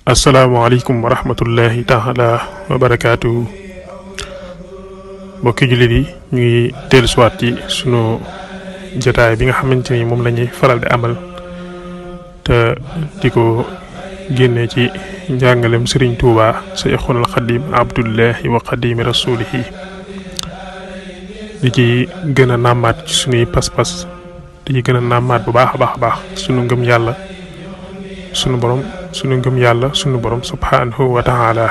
asalaamaaleykum wa rahmatullahi taala wa barakaatu mbokki jullit yi ñu ngi dellusiwaat ci sunu jotaay bi nga xamante ni moom la ñuy faral di amal te di ko génnee ci njàngalem Serigne Touba Sayxunal Xadim Abdullahi wa Xadimi Rasulihi di ci gën a nàmmaat ci sunuy pas-pas di ci gën a nàmmaat bu baax a baax sunu ngëm yàlla sunu ngëm yàlla sunu borom subhanahu wa taala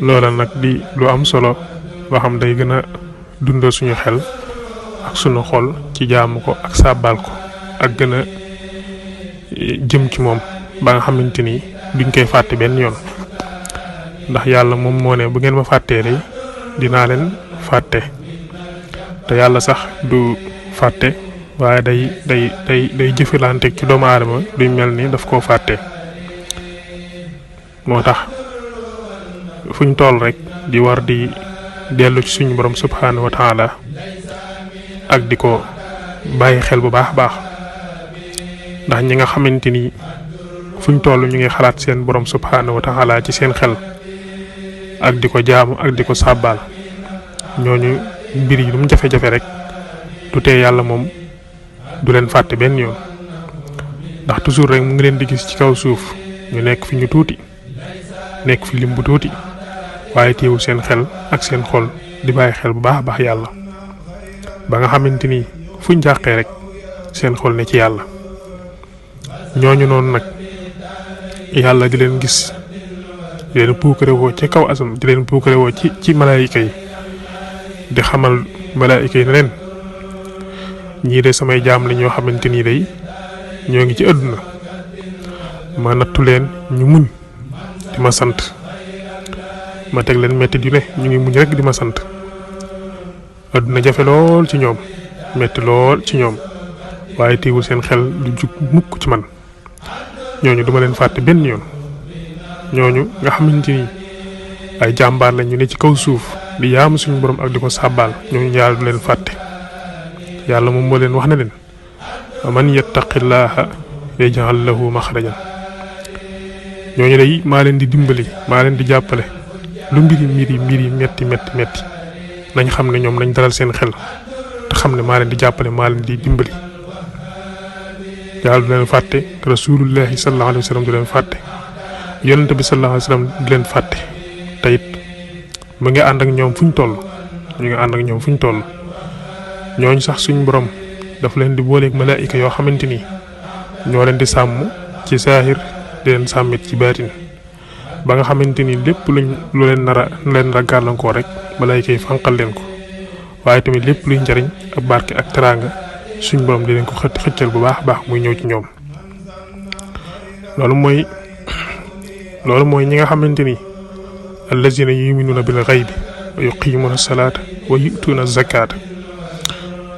loola nag di lu am solo loo xam day gën a dundal suñu xel ak sunu xol ci jaamu ko ak sàbbal ko ak gën a jëm ci moom ba nga xamante ni duñ koy fàtte benn yoon ndax yàlla moom moo ne bu ngeen ma fàttee day dinaa leen fàtte te yàlla sax du fàtte waaye day jëfalante ci doomu aadama duñ mel ni daf koo fàtte moo tax fuñ toll rek di war di dellu ci suñu borom subhanahu wa taala ak di ko bàyyi xel bu baax ndax ñi nga xamante ni fuñ toll ñu ngi xalaat seen borom subhanahu wa taala ci seen xel ak di ko jaamu ak di ko sàbbaal ñooñu mbir yi lu mu jafe-jafe rek du tee yàlla moom du leen fàtte benn yoon ndax toujours rek mu ngi leen di gis ci kaw suuf ñu nekk fi ñu tuuti nekk fi lim bu tuuti waaye teewul seen xel ak seen xol di bàyyi xel bu baax yàlla ba nga xamante ni fuñ jàqee rek seen xol ne ci yàlla ñooñu noonu nag yàlla di leen gis di leen puukare woo ci kaw asam di leen puukare woo ci malaayika yi di xamal malaayika yi ne leen ñii de samay jaam la ñoo xamante ni day ñoo ngi ci àdduna ma nattu leen ñu muñ di ma sant ma teg leen metti di ne ñu ngi muñ rek di ma sant àdduna jafe lool ci ñoom metti lool ci ñoom waaye teewul seen xel du jug mukk ci man ñooñu duma leen fàtte benn yoon ñooñu nga xamante ni ay jàmbaar lañ ñu ne ci kaw suuf di yaamu suñu borom ak di ko sàbbaal ñooñu yàlla du leen fàtte yàlla moom moo leen wax na leen man yattaqillaha yaj'al lahu maxrajan ñooñu day maa leen di dimbali maa leen di jàppale lu mbiri metti nañ xam ne ñoom nañ dalal seen xel te xam ne maa leen di jàppale maa leen di dimbali yàlla du leen fàtte rasulullahi sallallahu alayhi wa sallam du leen fàtte yonent bi sallallahu alayhi wa sallam du leen fàtte te it mu ngi ànd ak ñoom fuñ toll ñu ngi ànd ak ñoom fuñ toll ñooñu sax suñ borom daf leen di booleeg malaayika yoo xamante ni ñoo leen di sàmm ci saahir di leen sàmmit ci baatin ba nga xamante ni lépp lu leen nar a gàllankoor rek malaayika yi fanqal leen ko waaye tamit lépp luy njariñ ak barke ak teraanga suñ borom di leen ko xëccal bu baax muy ñëw ci ñoom loolu mooy ñi nga xamante ni allazina yuminuna bil ghaybi wa yuqimuna salata wa yu'tuna zakata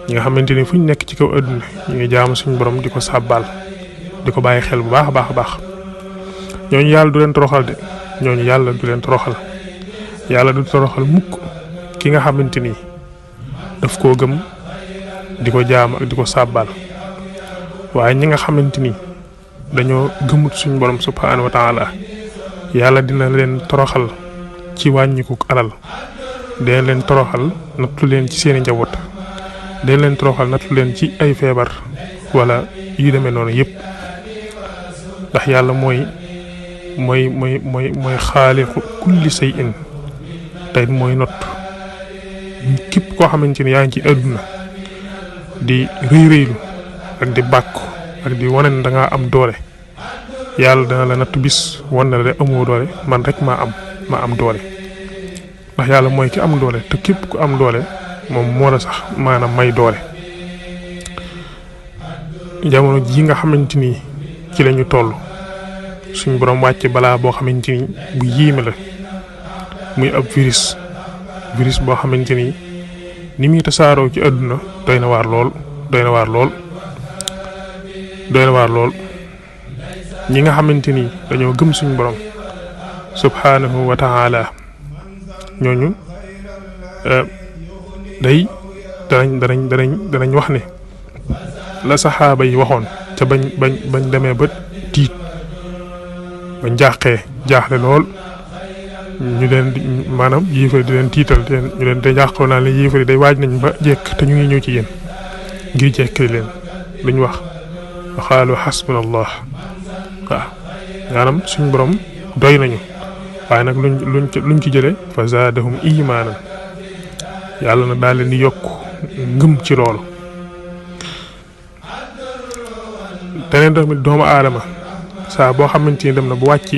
ñi nga xamante ni fuñ nekk ci kaw àdduna ñu ngi jaamu suñu borom di ko sàbbaal di ko bàyyi xel bu baax ñooñu yàlla du leen toroxal de ñooñu yàlla du leen toroxal yàlla du toroxal mukk ki nga xamante ni daf koo gëm di ko jaamu ak di ko sàbbaal waaye ñi nga xamante ni dañoo gëmut suñu borom subhanahu wa taala yàlla dina leen toroxal ci wàññiku alal dina leen toroxal nattu leen ci seeni njaboot dañ leen toroxal nattu leen ci ay feebar wala yu demee noonu yëpp ndax yàlla mooy xaaliqu kulli shay'in tey mooy not képp koo xamante ni yaa ngi ci àdduna di rëylu ak di bàkku ak di wane ne da ngaa am doole yàlla dana la nattu bis wan na la de amoo doole man rek maa am doole ndax yàlla mooy ki am doole te képp ku am doole moom moo la sax maanaam may doole jamono ji nga xamante ni ci lañu toll suñu borom wàcce balaa boo xamante ni bu yéeme la muy ab virus boo xamante ni muy tasaaroo ci àdduna doy na waar lool ñi nga xamante ni dañoo gëm suñu borom subhanahu wa taala ñooñu danañ wax ne la saxaaba yi waxoon ca bañ demee ba tiit ba njàqee jaaxle lool ñu leen maanaam yéefar di leen tiital ñu leen di jàqoo naa leen yéefar day waaj nañ ba jekk te ñu ngi ñëw ci yéen ngir jekkali leen luñ wax wa xaalu xasbunallah waaw maanaam suñ borom doy nañu waaye nag luñ ci jële fa zaadahum imaanan yàlla na daal leen di yokk ngëm ci loolu teneen tamit doomu aadama saa boo xamante ni dem na bu wàcc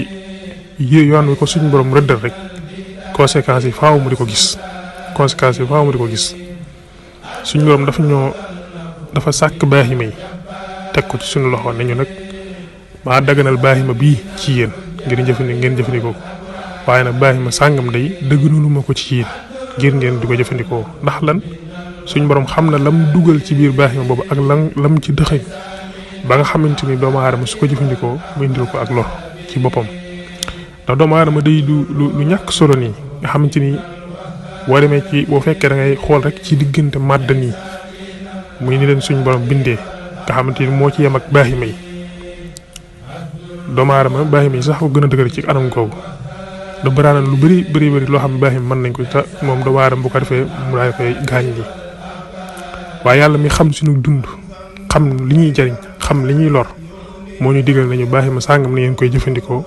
yoon wi ko suñ borom rëddal rek conséquences yi faaw mu di ko gis suñ borom dafa sàkk baaxima yi teg ko ci suñu loxo ne ñu nag maa daganal baaxima bii ci yéen ngeen jëfandikoo ko waaye nag baaxima sàngam day dëgganaluma ko ci yéen ngir ngeen di ko jëfandikoo ndax lan suñ borom xam na lam dugal ci biir baaxima boobu ak lam ci dëxëñ ba nga xamante ni doomu aadama su ko jëfandikoo mu indil ko ak lor ci boppam ndax doomu aadama day lu ñàkk solo nii nga xamante ni boo demee ci boo fekkee da ngay xool rek ci diggante màdd nii muy ni leen suñ borom bindee nga xamante ni moo ci yem ak baaxima yi doomu aadama baaxima yi sax ko gën a dëgër ci anam googu da baraana lu bëri loo xam ne baaxima mën nañ ko te moom doomu aadama bu ko defee mu daal koy gaañ lii waaye yàlla mi xam suñu dund xam li ñuy jariñ xam li ñuy lor moo ñu digal nañu baaxima sàngam na ngeen koy jëfandikoo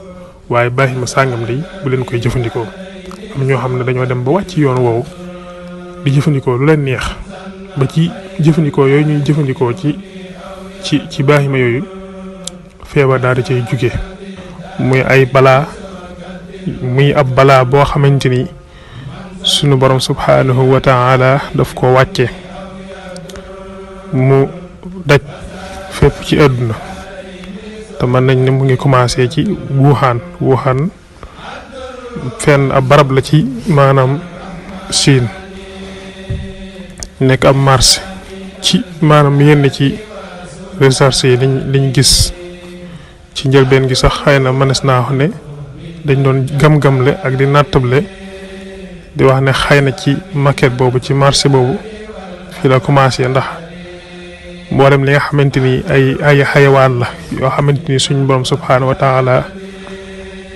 waaye baaxima sàngam day bu leen koy jëfandikoo am ñoo xam ne dañoo dem ba wàcc yoon woowu di jëfandikoo lu leen neex ba ci jëfandikoo yooyu ñuy jëfandikoo ci baaxima yooyu feebar daal di cay jugee muy ab balaa boo xamante ni sunu borom subhanahu wa taala daf ko wàcce mu daj fépp ci àdduna te mën nañ ne mu ngi commencé ci Wuhan fenn ab barab la ci maanaam Chine nekk ab marché ci maanaam yenn ci recherche yi liñ gis ci njëlbeen gi sax xëy na mënees naa wax ne dañ doon gam-gamle ak di nattable di wax ne xëy na ci maquette boobu ci marché boobu fii la commencé ndax mboolem li nga xamante ni ay xayawaan la yoo xamante ni suñu borom subhaanahu wa taala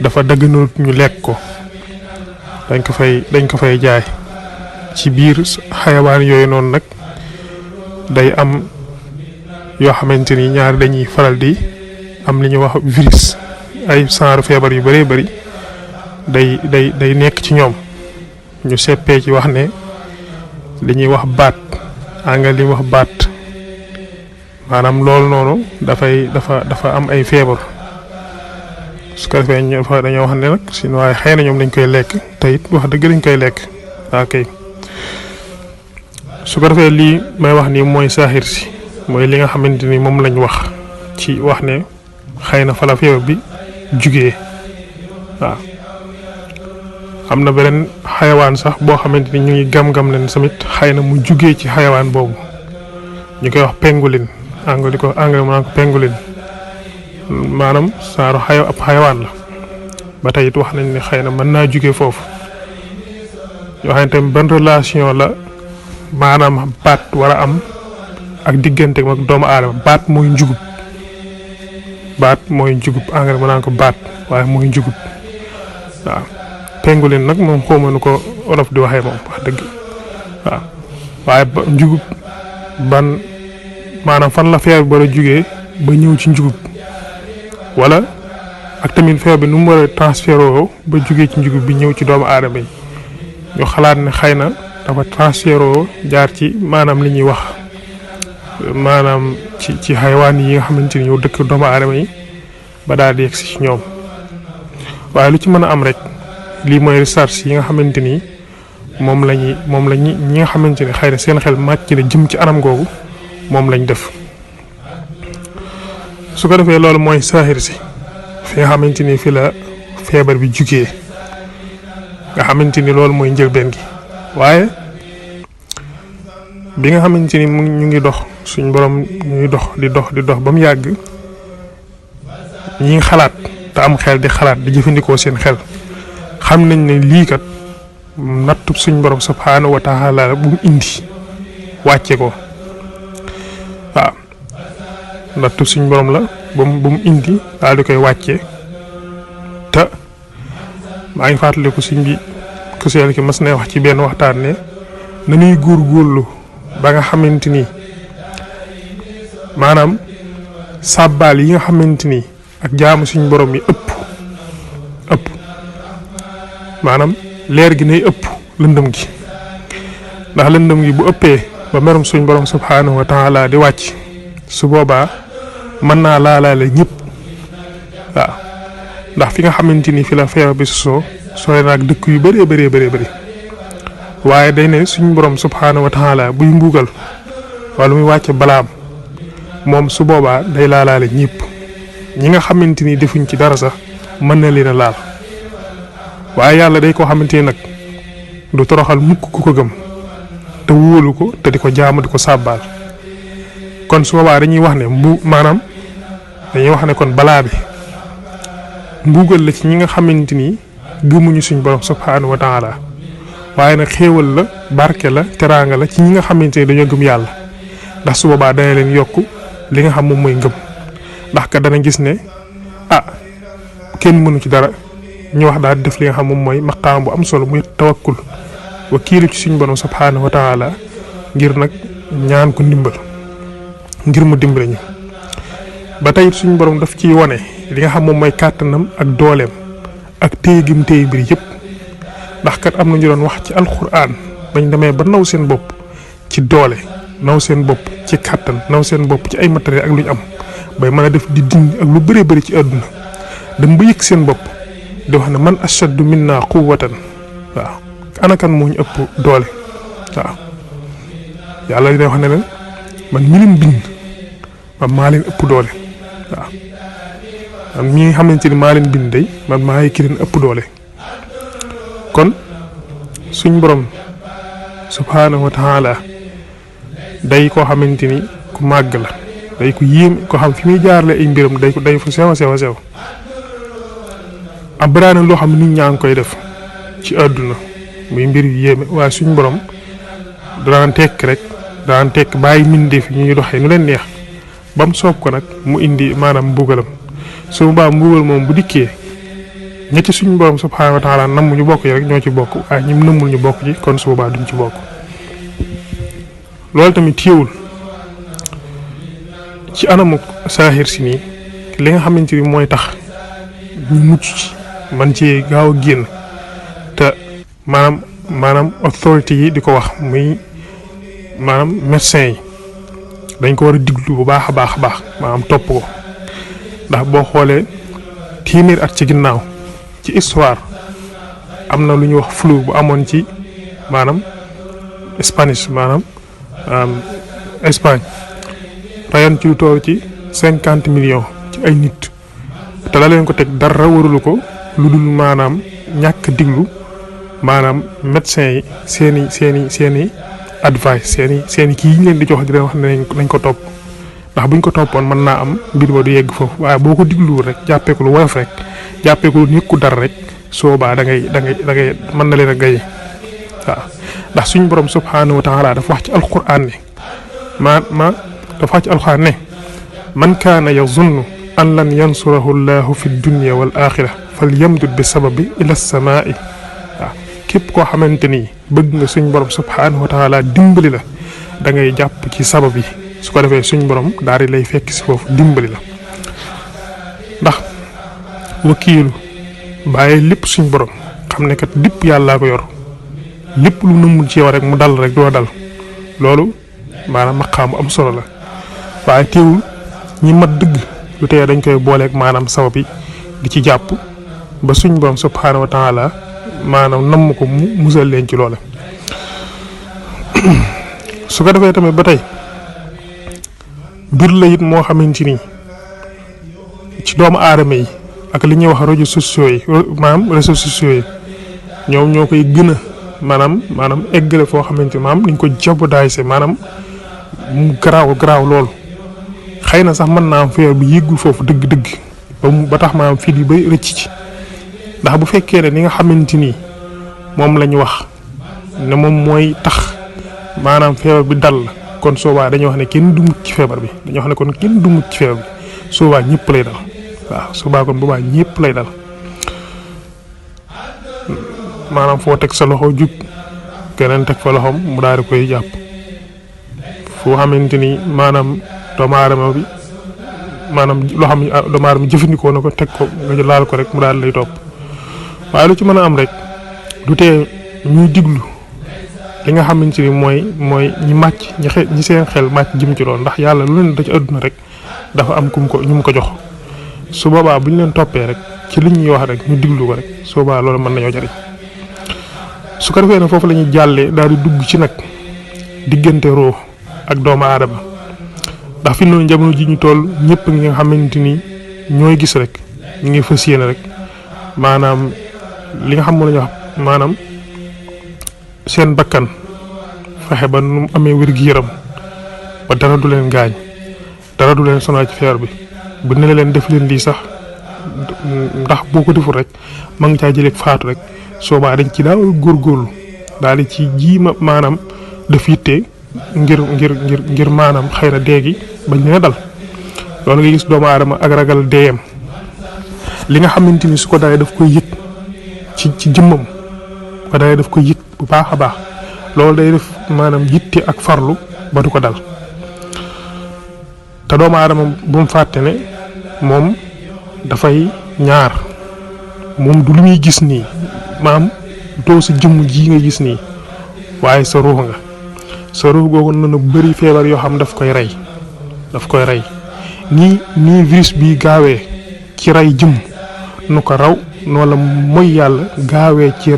dafa dagganul ñu lekk ko dañ ko fay jaay ci biir xayawaan yooyu noonu nag day am yoo xamante ni ñaari dañuy faral di am li ñuy wax virus ay genre feebar yu bëree bëri day nekk ci ñoom ñu seppee ci wax ne li ñuy wax baat angal li wax baat maanaam loolu noonu dafa am ay feebar su ko defee dañoo wax ne nag sin waaye xëy na ñoom dañ koy lekk te it wax dëgg dañ koy lekk ok su ko defee lii may wax nii mooy saaxir si mooy li nga xamante ni moom lañ wax ci wax ne xëy na fa la feebar bi jugee waaw am na beneen xayawaan sax boo xamante ni ñu ngi gam-gam leen tamit xëy na mu jugee ci xayawaan boobu ñu koy wax pangolin anglais mu naan ko pangolin maanaam saaru ab xayawaan la ba tey it wax nañ ne xëy na mën naa jugee foofu yoo xam ne tamit ban relation la maanaam baat war a am ak diggante ak doomu aadama baat mooy njugub anglais mu naan ko baat waaye mooy njugub waaw pangolin nag moom xawma nu ko olof di waxee moom wax dëgg waaw waaye njugub ban maanaam fan la feebar bi war a jugee ba ñëw ci njugub wala ak tamit feebar bi nu mu war a transféré ba jugee ci njugub bi ñëw ci doomu aadama yi ñu xalaat ne xëy na dafa transféré jaar ci maanaam li ñuy wax maanaam ci xayawaan yi nga xamante ni ñoo dëkk doomu aadama yi ba daal di yegg si ci ñoom waaye lu ci mën a am rek lii mooy recherche yi nga xamante ni moom la ñi ñi nga xamante ni xëy na seen xel màcc na jëm ci anam googu moom lañ def su ko defee loolu mooy saaxir si fi nga xamante ni fi la feebar bi jugee nga xamante ni loolu mooy njëlbeen gi waaye bi nga xamante ni ñu ngi dox suñ borom ñu ngi dox ba mu yàgg ñi xalaat te am xel di xalaat di jëfandikoo seen xel xam nañ ne lii kat nattub suñ borom subhaanahu wa taala bu mu indi wàcce ko waaw nattub suñ borom la bu mu indi daal di koy wàcce te maa ngi fàttaliku sëñ bi ku seel ki mas na wax ci benn waxtaan ne nañuy góorgóorlu ba nga xamante ni maanaam sàbbaal yi nga xamante ni ak jaamu suñ borom yi ëpp maanaam leer gi nay ëpp lëndëm gi ndax lëndëm gi bu ëppee ba merum suñ borom subhaanahu wa taala di wàcc su boobaa mën naa laalaale ñëpp waaw ndax fi nga xamante ni fi la feebar bi sooy naag dëkk yu bëree bëri waaye day ne suñ borom subhaanahu wa taala buy mbuugal wala muy wàcce balaam moom su boobaa day laalaale ñëpp ñi nga xamante ni defuñ ci dara sax mën na leen a laal waaye yàlla day koo xamante ni nag du toroxal mukk ku ko gëm te wóolu ko te di ko jaamu di ko sàbbaal kon su boobaa dañuy wax ne dañuy wax ne kon balaa bi mbuugal la ci ñi nga xamante ni gëmuñu suñ borom subhaanahu wa taala waaye nag xéewal la barke la teraanga la ci ñi nga xamante ni dañoo gëm yàlla ndax su boobaa dana leen yokk li nga xam moom mooy ngëm ndax ka dana gis ne kenn mënu ci dara ñu wax daal def li nga xam moom mooy maqaam bu am solo muy tawakkul wakiilu ci suñ borom subhaanahu wa taala ngir nag ñaan ko ndimbal ngir mu dimbale ñu ba tey suñ borom daf ciy wone li nga xam moom mooy kàttanam ak dooleem ak téye gim téye mbir yëpp ndax kat am na ñu doon wax ci alxuraan bañ demee ba naw seen bopp ci doole naw seen bopp ci kàttan naw seen bopp ci ay matériel ak lu ñu am bay mën a def di dindi ak lu bëree bëri ci àdduna dem ba yëg seen bopp di wax ne man ashaddu minna quwwatan waaw anakan moo ñu ëpp doole waaw yàlla dina wax ne leen man mi leen bind man maa leen ëpp doole waaw man ñi nga xamante ni maa leen bind day man maa ki leen ëpp doole kon suñ borom subhaanahu wa taala day koo xamante ni ku màgg la day ku yéem ko xam fi muy jaarale ay mbiram day fu sew a sew abraana loo xam nit ñaa ngi koy def ci àdduna muy mbir yu yéeme waaye suñ borom daan tekk bàyyi mbindeef yi ñuy doxee nu leen neex ba mu soob ko nag mu indi maanaam mbugalam su boobaa mbugal moom bu dikkee ñetti suñ borom subhaanahu wa taala namm ñu bokk yi rek ñoo ci bokk waaye ñim nëmmul ñu bokk ci kon su boobaa duñ ci bokk loolu tamit téewul ci anamu saaxir si nii li nga xamante ni mooy tax ñu mucc ci man ci gaaw a génn te maanaam autorité yi di ko wax muy maanaam médecin yi dañ ko war a diglu bu baax a baax maanaam topp ko ndax boo xoolee téeméer at ci ginnaaw ci histoire am na lu ñuy wax flu bu amoon ci maanaam Spanish maanaam Espagne rayoon ci lu toll ci 50 millions ci ay nit te la leen ko teg dara warulu ko lu dul maanaam ñàkk diglu maanaam médecin yi seeni advice seeni kii yi ñu leen di jox di leen wax ne nañ ko topp ndax buñ ko toppoon mën naa am mbir ba du yegg foofu waaye boo ko digluwul rek jàppee ko lu woyof rek jàppee ko lu nekku dara rek soobaa da ngay mën na leen a gaye waaw ndax suñ borom subhaanahu wa taala dafa wax ci alquran ne dafa wax ci alquran ne man kaana yazunnu an lan yansurahu llahu fi dunya wal axira fal yamdud bi sababi ila samaai waaw képp koo xamante ni bëgg nga suñ borom subhaanahu wa taala dimbali la da ngay jàpp ci sabab yi su ko defee suñ borom daal di lay fekk si foofu dimbali la ndax wakiilu bàyyi lépp suñ borom xam ne kat lépp yàllaa ko yor lépp lu nëmmul ci yow rek mu dal rek doo dal loolu maanaam maqaam am solo la waaye teewul ñi mat dëgg lu tee dañ koy booleeg maanaam sabab yi di ci jàpp ba suñ borom subhaanahu wa taala maanaam namm ko mu musal leen ci loole su ko defee tamit ba tey mbir la it moo xamante ni ci doomu aadama yi ak li ñuy wax réseaux sociaux yi maanaam réseaux sociaux yi ñoom ñoo koy gën a maanaam eggale foo xamante maanaam dañ ko jabodayse maanaam mu garaaw loolu xëy na sax mën naa am feebar bi yéggul foofu dëgg-dëgg ba tax maanaam fii di bay rëcc ci ndax bu fekkee ne ni nga xamante ni moom la ñu wax ne moom mooy tax maanaam feebar bi dal la kon soobaa dañuy wax ne kenn du mucc ci feebar bi dañuy wax ne kon kenn du mucc ci feebar bi soobaa ñëpp lay dal waaw soobaa kon boobaa ñëpp lay dal maanaam foo teg sa loxo jug keneen teg fa loxoom mu daal di koy jàpp foo xamante ni maanaam doomu aadama bi maanaam loo xam ne doomu aadama jëfandikoo na ko teg ko nga laal ko rek mu daal lay topp waaye lu ci mën a am rek du tee ñuy diglu li nga xamante ni mooy ñi màcc ñi seen xel màcc jëm ci loolu ndax yàlla lu leen da ci àdduna rek dafa am kum ko ñu mu ko jox su boobaa bu ñu leen toppee rek ci li ñuy wax rek ñu diglu ko rek su boobaa loolu mën nañoo jariñ su ko defee nag foofu la ñuy jàllee daal di dugg ci nag diggante ruux ak doomu aadama ndax fi noonu jamono ji ñu toll ñëpp nga xamante ni ñooy gis rek ñu ngi fas yéene rek maanaam li nga xam moo la ñu wax maanaam seen bakkan fexe ba nu amee wér-gi-yaram ba dara du leen gaañ dara du leen sonal ci feer bi bu ne leen def leen lii sax ndax boo ko deful rek ma ngi caa jëleeg faatu rek soobaa dañ ci daal góorgóorlu daal di ci jiima maanaam def yitte ngir maanaam xëy na dee gi bañ leen dal loolu nga gis doomu aadama ak ragal deeyam li nga xamante ni su ko dalee daf koy yëg ci jëmmam ko dalee daf koy yëg bu baax a baax loolu day def maanaam yitte ak farlu ba du ko dal te doomu aadama bu mu fàtte ne moom dafay ñaar moom du lu muy gis nii maam doo sa jëmm ji nga gis nii waaye sa ruux nga sa ruux googu noonu bëri feebar yoo xam daf koy rey nii virus bi gaawee ci rey jëmm nu ko raw noonu la mooy yàlla gaawee ci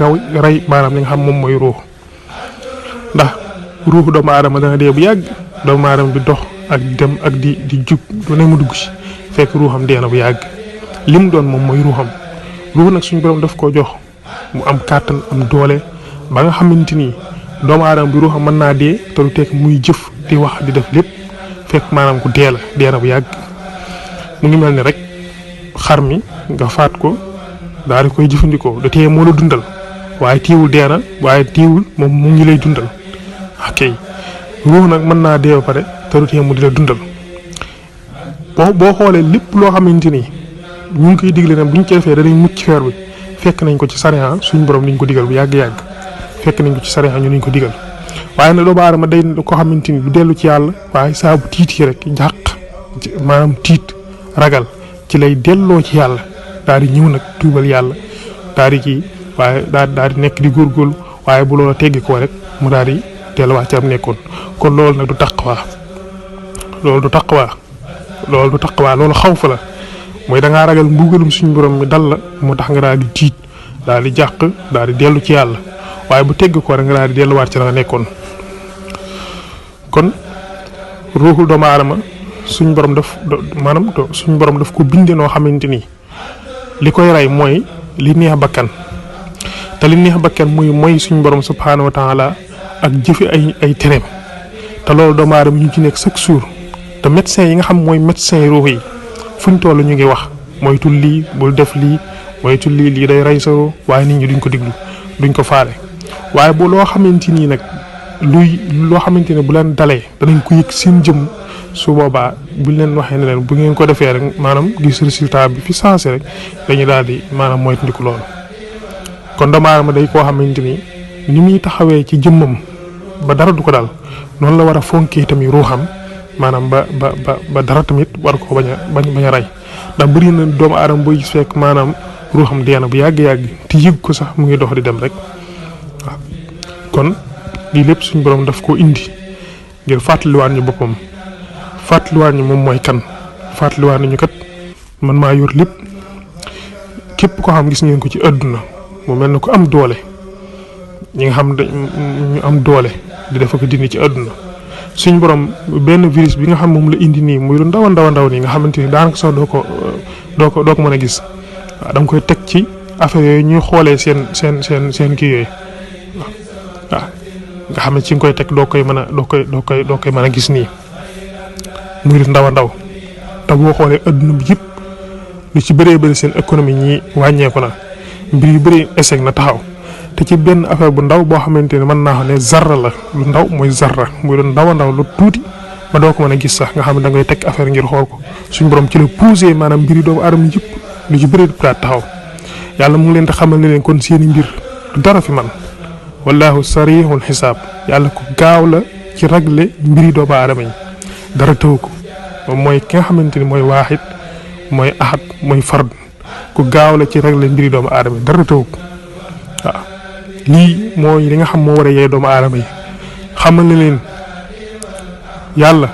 rey maanaam li nga xam moom mooy ruux ndax ruux doomu aadama dana dee bu yàgg doomu aadama di dox ak dem ak di jug du ne mu dugg ci fekk ruuxam dee na bu yàgg li mu doon moom mooy ruuxam ruux nag suñu borom daf ko jox mu am kàttan am doole ba nga xamante ni doomu aadama bi ruuxam mën naa dee te du tekk muy jëf di wax di def lépp fekk maanaam ku dee na bu yàgg mu ngi mel ni rek xar mi nga faat ko daal di koy jëfandikoo da tee moo la dundal waaye teewul dee na waaye teewul moom mu ngi lay dundal ok ruux nag mën naa dee ba pare te du tee mu di la dundal boo xoolee lépp loo xamante ni ñu ngi koy digle ne bu ñu ci defee danañ mucc feer bi fekk nañ ko ci sariya suñu borom niñ ko digal bu yàgg-yàgg fekk nañ ko ci sariya ñu niñ ko digal waaye nag doomu aadama day ko xamante ni du dellu ci yàlla waaye saa bu tiit yi rek jàq maanaam tiit ragal ci lay delloo ci yàlla daal di ñëw nag tuubal yàlla daal di kii waaye daal di nekk di góorgóorlu waaye bu loola teggi ko rek mu daal di delluwaat ci am nekkoon kon loolu nag du taqwa loolu xaw fa la mooy da ngaa ragal mbugalum suñu borom mi dal la moo tax nga daal di tiit daal di jàq daal di dellu ci yàlla waaye bu tegg ko rek nga daal di delluwaat ci la nga nekkoon kon ruuxul doomu aadama suñu borom daf ko bindee noo xamante ni li koy rey mooy li neex bakkan te li neex bakkan mooy suñu borom subhaanahu wa taala ak jëfe ay tereem te loolu doomu aadama ñu ci nekk chaque jour te médecin yi nga xam mooy médecin yi ruux yi fuñ toll ñu ngi wax moytul lii bul def lii moytul lii day rey sa ruux waaye nit ñi duñ ko diglu duñ ko faale waaye bu loo xamante ni nag loo xamante ne bu leen dalee danañ ko yëg seen jëm su boobaa buñ leen waxee ne leen bu ngeen ko defee rek maanaam gis résultat bi fi sensé rek dañu daal di maanaam moytandiku loolu kon doomu aadama day koo xamante ni muy taxawee ci jëmmam ba dara du ko dal noonu la war a fonkee tamit ruuxam maanaam ba dara tamit war ko bañ a rey ndax bëri na doomu aadama booy gis fekk maanaam ruuxam dee na bu yàgg-yàgg te yëg ko sax mu ngi dox di dem rek waaw kon lii lépp suñu borom daf koo indi ngir fàttaliwaat ñu boppam fàttaliwaat ñu moom mooy kan fàttaliwaat ñu kat man maa yor lépp képp ko xam gis ngeen ko ci àdduna mu mel ne ko am doole ñi nga xam ñu am doole di def ko dindi ci àdduna suñ borom benn virus bi nga xam moom la indi nii muy lu ndaw nii nga xamante ni daanaka sax doo ko mën a gis waaw da nga koy teg ci affaire yooyu ñuy xoolee seen kii yooyu waaw nga xam ne ci nga koy teg doo koy mën a gis nii muy lu ndaw te boo xoolee adduna bi yëpp lu ci bëree bëri seen économie ñi wàññeeku na mbir yu bëri échec na taxaw te ci benn affaire bu ndaw boo xamante ne mën naa xam ne zarra la lu ndaw mooy zarra muy lu ndaw lu tuuti ba doo ko mën a gis sax nga xam ne da ngay teg affaire ngir xool ko suñu borom ci la poussé maanaam mbiri doomu aadama yëpp lu ci bëri daa taxaw yàlla mu ngi leen di xamal ne leen kon seen i mbir dara fi man wallahu sarihul xisaab yàlla ku gaaw la ci ragle mbiri doomu aadama yi dara tëw ko moom mooy ki nga xamante ni mooy waaxit mooy ahad mooy fard ku gaaw la ci ragle mbiri doomu aadama yi dara tëw ko waaw lii mooy li nga xam moo war a yee doomu aadama yi xamal ne leen yàlla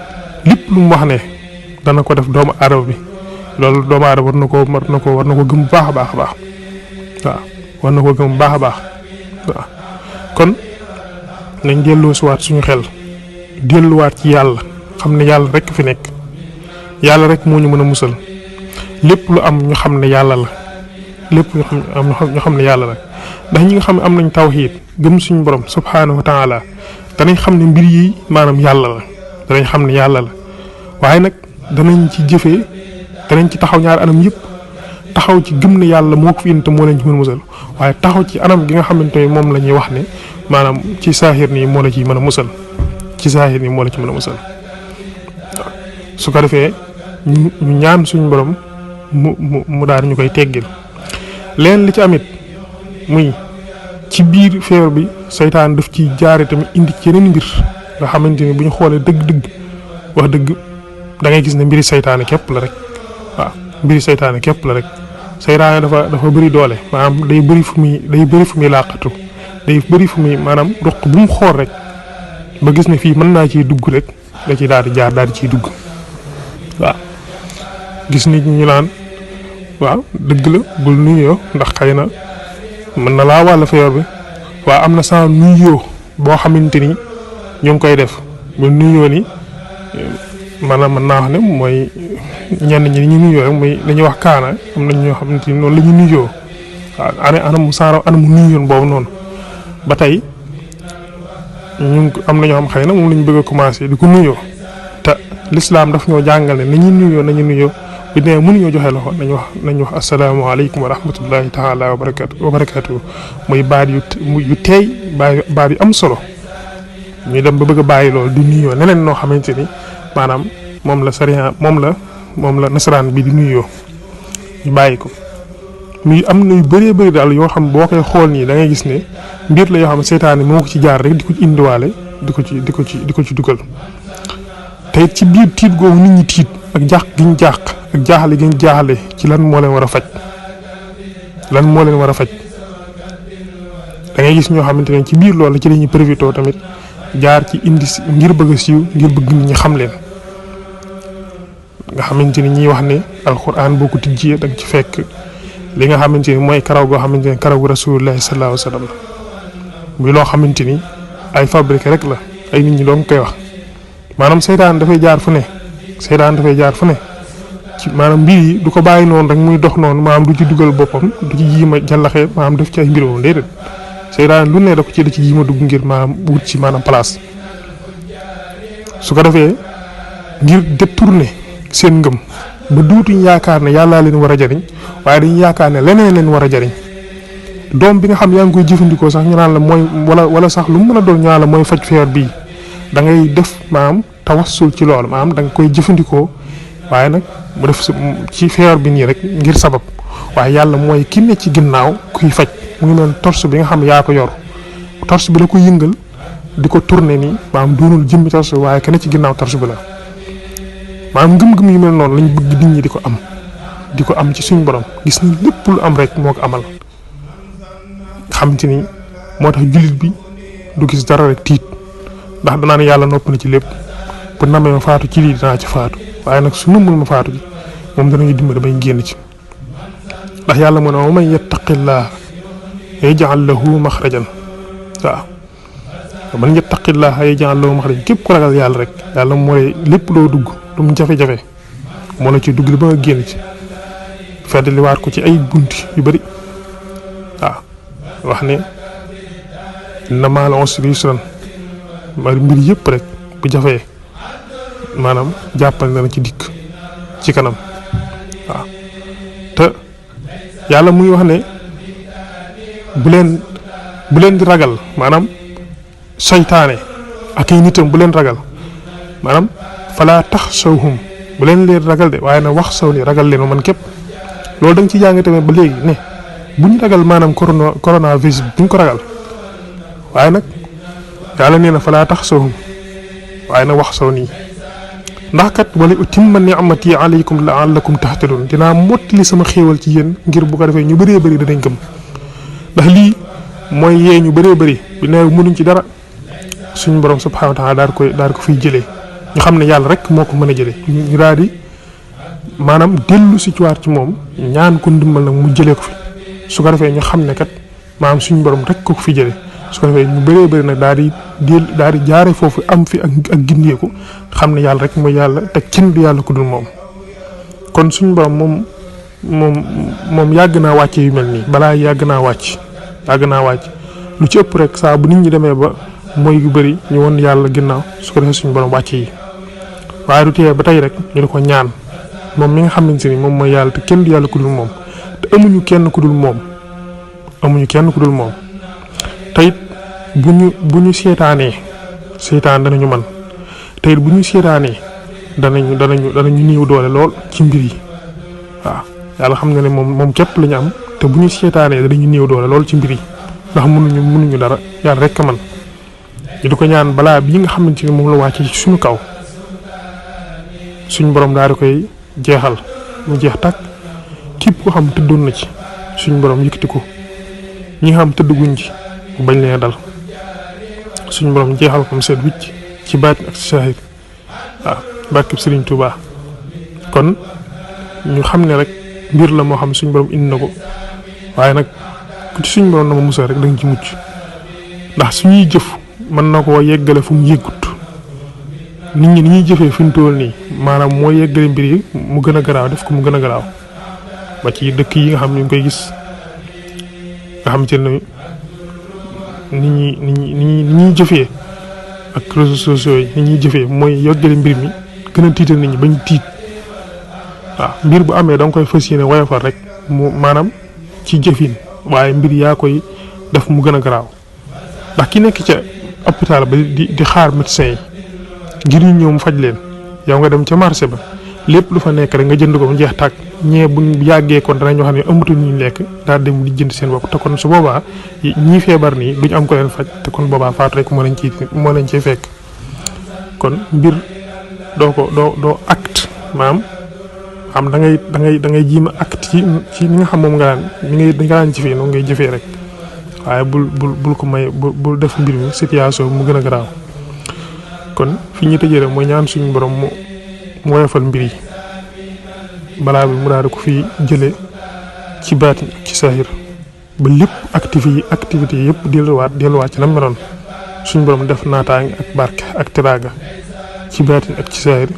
lépp lu mu wax ne dana ko def doomu aadama bi loolu doomu aadama war na ko gëm bu baax a baax a baax waaw war na ko gëm bu baax a baax waaw kon nañ delluwaat suñu xel delluwaat ci yàlla xam ne yàlla rek fi nekk yàlla rek moo ñu mën a musal lépp lu am ñu xam ne yàlla la lépp ñu xam ne yàlla la ndax ñi nga xam ne am nañ tawhiid gëm suñu borom subhaanahu wa taala danañ xam ne mbir yi maanaam yàlla la danañ xam ne yàlla la waaye nag danañ ci jëfee danañ ci taxaw ñaari anam yëpp taxaw ci gëm ne yàlla moo ko fi indi te moo leen ci mën a musal waaye taxaw ci anam gi nga xamante ne moom la ñuy wax ne maanaam ci saahir nii moo la ci mën a musal ci saahir nii moo la ci mën a musal su ko defee ñu ñaan suñu borom mu daal ñu koy teggil leen li ci amit muy ci biir feebar bi saytaan daf ci jaare tamit indi ci yeneen mbir nga xamante ni bu ñu xoolee dëgg-dëgg wax dëgg da ngay gis ne mbiri saytaane képp la rek waaw mbiri saytaane képp la rek saytaane dafa bëri doole maanaam day bëri fu muy làqatu day bëri fu muy maanaam dox bu mu xool rek ba gis ne fii mën naa ciy dugg rek da ci daal di jaar daal di ciy dugg waaw gis nit ñu naan waaw dëgg la bul nuyoo ndax xëy na mën na laa wàll feebar bi waaw am na saa nuyoo boo xamante ni ñu ngi koy def bu nuyoo ni maanaam mën naa wax ne mooy ñenn ñi ñu nuyoo rek mooy dañuy wax kaana am na ñoo xamante ni noonu la ñu nuyoo waaw anam saara anam nuyoon boobu noonu ba tey ñu am na ñoo xam xëy na moom la ñu bëgg a commencé di ko nuyoo te lislaam daf ñoo jàngal ne nañu nuyoo bu dee mënuñoo joxe loxo nañu wax asalaamaaleykum wa rahmatullahi taala wa barakaatu muy baat yu teey baat yu am solo ñu dem ba bëgg a bàyyi loolu di nuyoo neneen noo xamante ni maanaam moom la sariya moom la nasaraan bi di nuyoo ñu bàyyi ko muy am na yu bëree bëri daal yoo xam boo koy xool nii da ngay gis ne mbir la yoo xam ne seytaane moo ko ci jaar rek di ko ci indiwaale di ko ci dugal te it ci biir tiit googu nit ñi tiit ak jàq gi ñu jàq ak jaaxle gi ñu jaaxle ci lan moo leen war a faj da ngay gis ñoo xamante ne ci biir loolu ci lañuy profité tamit jaar ci indi ngir bëgg a siiw ngir bëgg nit ñi xam leen nga xamante ni ñiy wax ne alxuraan boo ko tijjee da nga ci fekk li nga xamante ni mooy karaw goo xamante ni karaw gu rasulullahi sallallahu alayhi wa sallam muy loo xamante ni ay fabriqué rek la ay nit ñi doon koy wax maanaam seytaan dafay jaar fu ne ci maanaam mbir yi du ko bàyyi noonu rek muy dox noonu maanaam du ci dugal boppam du ci jiima jàllaxee maanaam def ci ay mbir moom déedéet seytaan lu ne da ci jiima dugg ngir maanaam wut ci maanaam place su ko defee ngir détourner seen ngëm ba duutuñ yaakaar ne yàllaa leen war a jariñ waaye dañuy yaakaar ne leneen leen war a jariñ doom bi nga xam yaa ngi koy jëfandikoo sax ñu naan la mooy wala sax lu mu mën a doon ñu naan la mooy faj feebar bii da ngay def maanaam tawassul ci loolu maanaam da nga koy jëfandikoo waaye nag mu def ci feebar bi nii rek ngir sabab waaye yàlla mooy ki ne ci ginnaaw kuy faj mu ngi mel torse bi nga xam yaa ko yor torse bi la ko yëngal di ko tourner nii maanaam doonul jëmmi torse waaye ki ne ci ginnaaw torse bi la maanaam ngëm-ngëm yu mel noonu lañ bëgg nit ñi di ko am ci suñu borom gis ni lépp lu am rek moo ko amal xamante ni moo tax jullit bi du gis dara rek tiit ndax danaa ne yàlla nopp na ci lépp bu namee ma faatu ci lii dinaa ci faatu waaye nag su nëmmul ma faatu ji moom danañu dimbali bay génn ci ndax yàlla mu ne wa man yattaqillaa yaj'al lahu maxrajan waaw wa man yattaqillaa yaj'al lahu maxrajan képp ku ragal yàlla rek yàlla mooy lépp loo dugg lu mu jafe-jafe moo la ci dugg li ba nga génn ci feddaliwaat ko ci ay bunti yu bari waaw wax ne inna ma'al usri yusran mbir yëpp rek bu jafee maanaam jàppal na ci dikk ci kanam waaw te yàlla muy wax ne bu leen di ragal maanaam seytaane ak ay nitam bu leen ragal maanaam falaa taxshawhum bu leen ragal de waaye nag wax saw ni ragal leen man képp loolu da nga ci jàng tamit ba léegi ne buñ ragal maanaam coronavirus buñ ko ragal waaye nag yàlla nee na fa laa tax sawhum waaye nag wax saw nii ndax kat wala utimma ni'mati alaykum la'allakum tahtadun dinaa mottali sama xéewal ci yéen ngir bu ko defee ñu bëree bëri danañ gëm ndax lii mooy yee ñu bëree bëri bi ne mënuñ ci dara suñu borom subhanahu wa ta'ala daal ko fiy jëlee ñu xam ne yàlla rek moo ko mën a jëlee ñu daal di maanaam dellu si ci waat ci moom ñaan ko ndimbal nag mu jëlee ko fi su ko defee ñu xam ne kat maanaam suñu borom rek ko fi jëlee su ko defee ñu bëree bëri nag daal di jaare foofu am fi ak gindeeku xam ne yàlla rek mooy yàlla te kenn du yàlla ku dul moom kon suñu borom moom yàgg naa wàcce yu mel nii balaa yàgg naa wàcc lu ci ëpp rek saa bu nit ñi demee ba mooy yu bëri ñu won yàlla ginnaaw su ko defee suñu borom wàcce yi waaye du tee ba tey rek ñu di ko ñaan moom mi nga xamante ni moom mooy yàlla te kenn du yàlla ku dul moom te amuñu kenn ku dul moom te it bu ñu seetaanee seetaan danañu man te it bu ñu seetaanee danañu néew doole lool ci mbir yi waaw yàlla xam na ne moom képp la ñu am te bu ñu seetaanee danañu néew doole lool ci mbir yi ndax mënuñu dara yàlla rek a man ñu di ko ñaan balaa bii nga xamante ni moom la wàcc ci suñu kaw suñu borom daal di koy jeexal mu jeex tàkk képp ko xam tëddoon na ci suñu borom yëkkati ko ñi nga xam tëdduguñ ci mu bañ leen dal suñu borom jeexal ko mu seet wicc ci baatin ak ci saahir waaw barkeb Sëriñ Tuubaa kon ñu xam ne rek mbir la moo xam suñu borom indi na ko waaye nag ku ci suñu borom na ma musal rek da nga ci mucc ndax suñuy jëf mën na koo yeggale fu mu yeggut nit ñi ni ñuy jëfee fi mu toll nii maanaam moo yeggale mbir yi mu gën a garaaw def ko mu gën a garaaw ba ci dëkk yi nga xam ñu ngi koy gis nga xam ci ne ni ñuy jëfee ak réseaux sociaux yi ni ñuy jëfee mooy yeggale mbir mi gën a tiital nit ñi bañ tiit waaw mbir bu amee da nga koy fas yéene woyofal rek mu maanaam ci jëfin waaye mbir yaa koy def mu gën a garaaw ndax ki nekk ca hôpital ba di xaar médecin yi ngir ñu ñëw mu faj leen yow nga dem ca marché ba lépp lu fa nekk rek nga jënd ko mu jeex tàkk ñee bu yàggee kon danañoo xam ne amatuñ ñu lekk daal dem di jënd seen bopp te kon su boobaa ñii feebar nii duñ am ko leen faj te kon boobaa faatu rek moo leen ciy fekk kon mbir doo acte maam da ngay jiima acte ci ni nga xam moom nga daan jëfee noonu ngay jëfee rek waaye bul ko may bul def mbir mi situation mu gën a garaaw kon fi ñu tëjee rek mooy ñaan suñu borom mu woyofal mbir yi balaa bi mu daal di ko fi jëlee ci baatin ak ci saahir ba lépp activité yi yëpp delluwaat ci na meloon suñu borom def naataange ak barke ak teraaga ci baatin ak ci saahir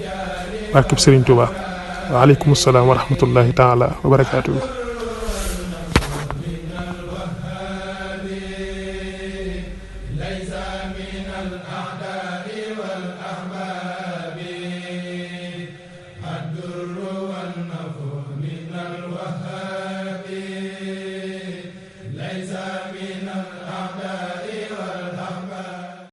barke Sëriñ Tuubaa waaleykum salaam wa rahmatullahi taala wa barakaatuhu